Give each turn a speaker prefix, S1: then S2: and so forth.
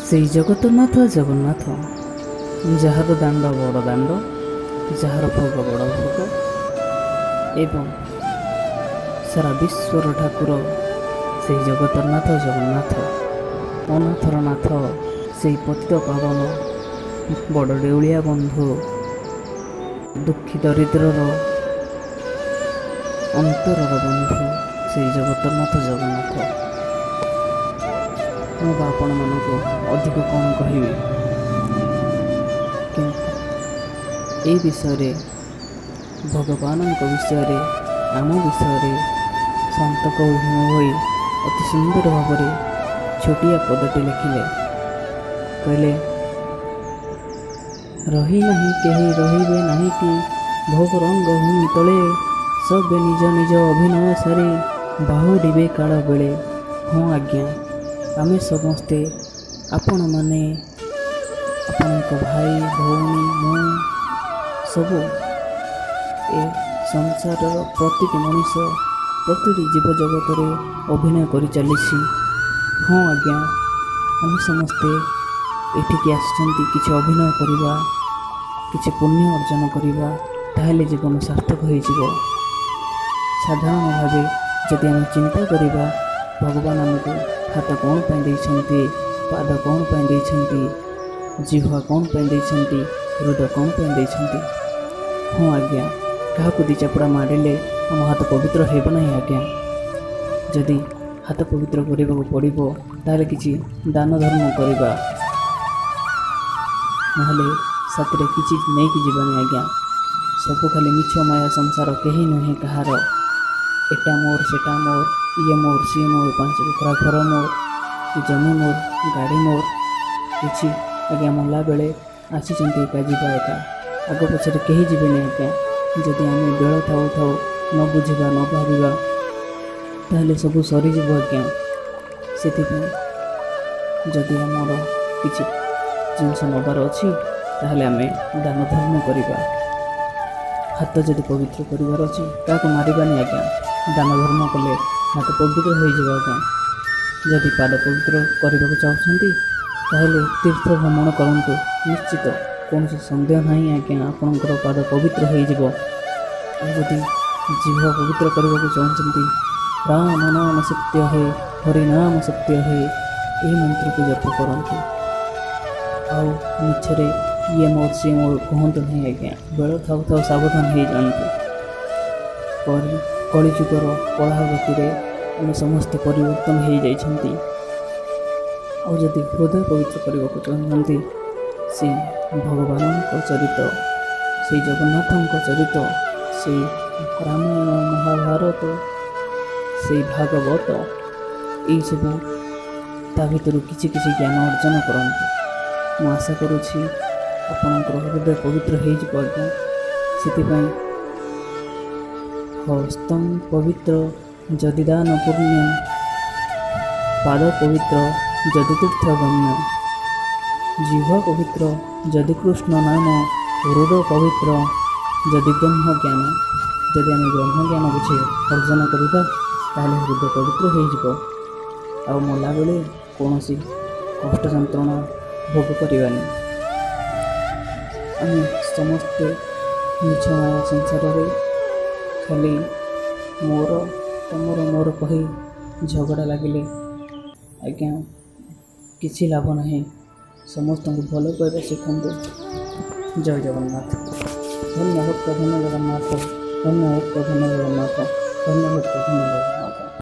S1: ସେଇ ଜଗତନାଥ ଜଗନ୍ନାଥ, ଯାହାର ଦାଣ୍ଡ ବଡ଼ ଦାଣ୍ଡ, ଯାହାର ଭୋଗ ବଡ଼ ଭୋଗ ଏବଂ ସାରା ବିଶ୍ୱର ଠାକୁର ସେଇ ଜଗତନାଥ ଜଗନ୍ନାଥ, ଅନାଥର ନାଥ, ସେଇ ପତିତ ପାବନ ବଡ଼ ଡେଉଳିଆ ବନ୍ଧୁ, ଦୁଃଖୀ ଦରିଦ୍ରର ଅନ୍ତରର ବନ୍ଧୁ ସେଇ ଜଗତନାଥ ଜଗନ୍ନାଥ। ମୁଁ ବା ଆପଣମାନଙ୍କୁ ଅଧିକ କ'ଣ କହିବି? କିନ୍ତୁ ଏଇ ବିଷୟରେ, ଭଗବାନଙ୍କ ବିଷୟରେ, ଆମ ବିଷୟରେ ସନ୍ଥ କବି ଭୀମ ଭୋଇ ଅତି ସୁନ୍ଦର ଭାବରେ ଛୋଟିଆ ପଦଟି ଲେଖିଲେ। କହିଲେ, ରହି ନାହିଁ କେହି, ରହିବେ ନାହିଁ କି ଭୋଗ ରଙ୍ଗ ଭୂମି ତଳେ, ସବେ ନିଜ ନିଜ ଅଭିନୟ ସାରି ବାହୁଡ଼ିବେ କାଳ ବେଳେ। ହଁ ଆଜ୍ଞା, ଆମେ ସମସ୍ତେ, ଆପଣମାନେ, ଆପଣଙ୍କ ଭାଇ ଭଉଣୀ, ମୁଁ, ସବୁ ଏ ସଂସାରର ପ୍ରତିଟି ମଣିଷ, ପ୍ରତିଟି ଜୀବଜଗତରେ ଅଭିନୟ କରିଚାଲିଛି। ହଁ ଆଜ୍ଞା, ଆମେ ସମସ୍ତେ ଏଠିକି ଆସିଛନ୍ତି କିଛି ଅଭିନୟ କରିବା, କିଛି ପୁଣ୍ୟ ଅର୍ଜନ କରିବା, ତାହେଲେ ଜୀବନ ସାର୍ଥକ ହୋଇଯିବ। ସାଧାରଣ ଭାବେ ଯଦି ଆମେ ଚିନ୍ତା କରିବା, ଭଗବାନ ଆମକୁ ହାତ କ'ଣ ପାଇଁ ଦେଇଛନ୍ତି, ପାଦ କ'ଣ ପାଇଁ ଦେଇଛନ୍ତି, ଜିହ୍ବା କ'ଣ ପାଇଁ ଦେଇଛନ୍ତି, ହୃଦୟ କ'ଣ ପାଇଁ ଦେଇଛନ୍ତି? ହଁ ଆଜ୍ଞା, କାହାକୁ ଦୁଇ ଚାପୁଡ଼ା ମାରିଲେ ଆମ ହାତ ପବିତ୍ର ହେବ ନାହିଁ ଆଜ୍ଞା। ଯଦି ହାତ ପବିତ୍ର କରିବାକୁ ପଡ଼ିବ, ତାହେଲେ କିଛି ଦାନ ଧର୍ମ କରିବା, ନହେଲେ ସାଥିରେ କିଛି ନେଇକି ଯିବାନି ଆଜ୍ଞା। ସବୁ ଖାଲି ମିଛ ମାୟା ସଂସାର, କେହି ନୁହେଁ କାହାର। ଏଟା ମୋର, ସେଟା ମୋର, ଇଏ ମୋର, ସିଏ ମୋର, 5 ବଖରା ଘର ମୋର, ଜମି ମୋର, ଗାଡ଼ି ମୋର, କିଛି ଆଜ୍ଞା। ମଲା ବେଳେ ଆସିଛନ୍ତି ଏକା, ଯିବା ଏକା, ଆଗ ପଛରେ କେହି ଯିବେନି ଆଜ୍ଞା। ଯଦି ଆମେ ବେଳ ଥାଉ ଥାଉ ନ ବୁଝିବା, ନ ଭାବିବା, ତାହେଲେ ସବୁ ସରିଯିବ ଆଜ୍ଞା। ସେଥିପାଇଁ ଯଦି ଆମର କିଛି ଜିନିଷ ନେବାର ଅଛି, ତାହେଲେ ଆମେ ଦାନ ଧର୍ମ କରିବା। ହାତ ଯଦି ପବିତ୍ର କରିବାର ଅଛି, କାହାକୁ ମାରିବାନି ଆଜ୍ଞା। ଦାନ ଧର୍ମ କଲେ ହାତ ପବିତ୍ର ହୋଇଯିବ ଆଜ୍ଞା। ଯଦି ପାଦ ପବିତ୍ର କରିବାକୁ ଚାହୁଁଛନ୍ତି, ତାହେଲେ ତୀର୍ଥ ଭ୍ରମଣ କରନ୍ତୁ। ନିଶ୍ଚିତ, କୌଣସି ସନ୍ଦେହ ନାହିଁ ଆଜ୍ଞା, ଆପଣଙ୍କର ପାଦ ପବିତ୍ର ହୋଇଯିବ। ଆଉ ଯଦି ଜିଭ ପବିତ୍ର କରିବାକୁ ଚାହୁଁଛନ୍ତି, ରାମ ନାମ ସତ୍ୟ ହେ, ହରି ନାମ ସତ୍ୟ ହେ, ଏହି ମନ୍ତ୍ରକୁ ଜପ କରନ୍ତୁ। ଆଉ ମିଛରେ ଇଏ ମୋର, ସିଏ ମୋର କୁହନ୍ତୁ ନାହିଁ ଆଜ୍ଞା। ବେଳ ଥାଉ ଥାଉ ସାବଧାନ ହେଇଯାଆନ୍ତୁ। କଳିଯୁଗର କଳା ଗତିରେ ଆମେ ସମସ୍ତେ ପରିବର୍ତ୍ତନ ହେଇଯାଇଛନ୍ତି। ଆଉ ଯଦି ହୃଦୟ ପବିତ୍ର କରିବାକୁ ଚାହୁଁଛନ୍ତି, ସେଇ ଭଗବାନଙ୍କ ଚରିତ, ସେଇ ଜଗନ୍ନାଥଙ୍କ ଚରିତ, ସେଇ ରାମାୟଣ, ମହାଭାରତ, ସେଇ ଭାଗବତ, ଏଇସବୁ ତା ଭିତରୁ କିଛି କିଛି ଜ୍ଞାନ ଅର୍ଜନ କରନ୍ତୁ। ମୁଁ ଆଶା କରୁଛି ଆପଣଙ୍କର ହୃଦୟ ପବିତ୍ର ହେଇଯିବ ଆଜ୍ଞା। ସେଥିପାଇଁ ହସ୍ତଂ ପବିତ୍ର ଯଦି ଦାନ ପୁଣ୍ୟ, ପାଦ ପବିତ୍ର ଯଦି ତୀର୍ଥ ଗମ୍ୟ, ଜିହ୍ବା ପବିତ୍ର ଯଦି କୃଷ୍ଣ ନାମ, ହୃଦୟ ପବିତ୍ର ଯଦି ବ୍ରହ୍ମ ଜ୍ଞାନ। ଯଦି ଆମେ ବ୍ରହ୍ମ ଜ୍ଞାନ କିଛି ଅର୍ଜନ କରିବା, ତାହେଲେ ହୃଦୟ ପବିତ୍ର ହେଇଯିବ ଆଉ ମଲାବେଳେ କୌଣସି କଷ୍ଟ ଯନ୍ତ୍ରଣା ଭୋଗ କରିବାନି। ଆମେ ସମସ୍ତେ ମିଛ ମାୟା ସଂସାରରେ ଖାଲି ମୋର ତମର ମୋର କହି ଝଗଡ଼ା ଲାଗିଲେ ଆଜ୍ଞା କିଛି ଲାଭ ନାହିଁ। ସମସ୍ତଙ୍କୁ ଭଲ ପାଇବା ଶିଖନ୍ତୁ। ଜୟ ଜଗନ୍ନାଥ। ଧନ୍ୟ ଭକ୍ତ, ଧନ୍ୟ ଜଗନ୍ନାଥ। ଧନ୍ୟ ଭକ୍ତ, ଧନ୍ୟ ଜଗନ୍ନାଥ। ଧନ୍ୟ ଭକ୍ତ, ଧନ୍ୟ ଜଗନ୍ନାଥ।